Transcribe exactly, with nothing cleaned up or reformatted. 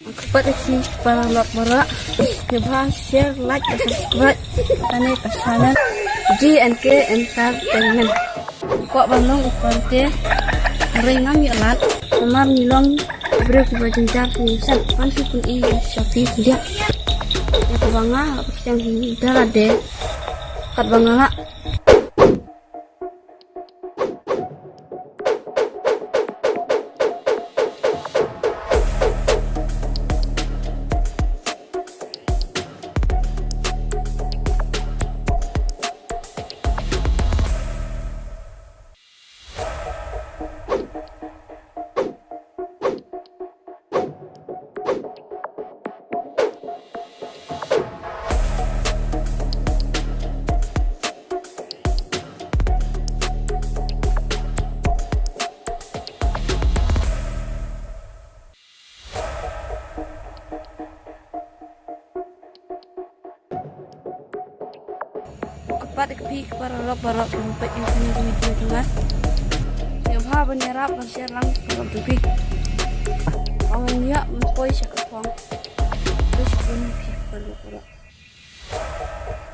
Kyrpad ïa phi paralok baroh, ïa ba share, like, subscribe ïa kane ka channel G N K Entertainment. Kwah ban long u paralok te, hynrei ngam ïoh lad. Namar ngi long ki briew kiba jynjar, ngi sngewsih ban shu pyni ïa sha phi khyndiat ïa kaba nga la pyrshang hi da lade katba nga lah. Kyrpad ïa phi paralok baroh kiba peit ïa kane ka video jong nga. Sngewbha ban ïarap ban share lang paralok jong phi. Ba ngan ïoh ban poi sha ka thong. Khublei shibun ïa phi paralok baroh.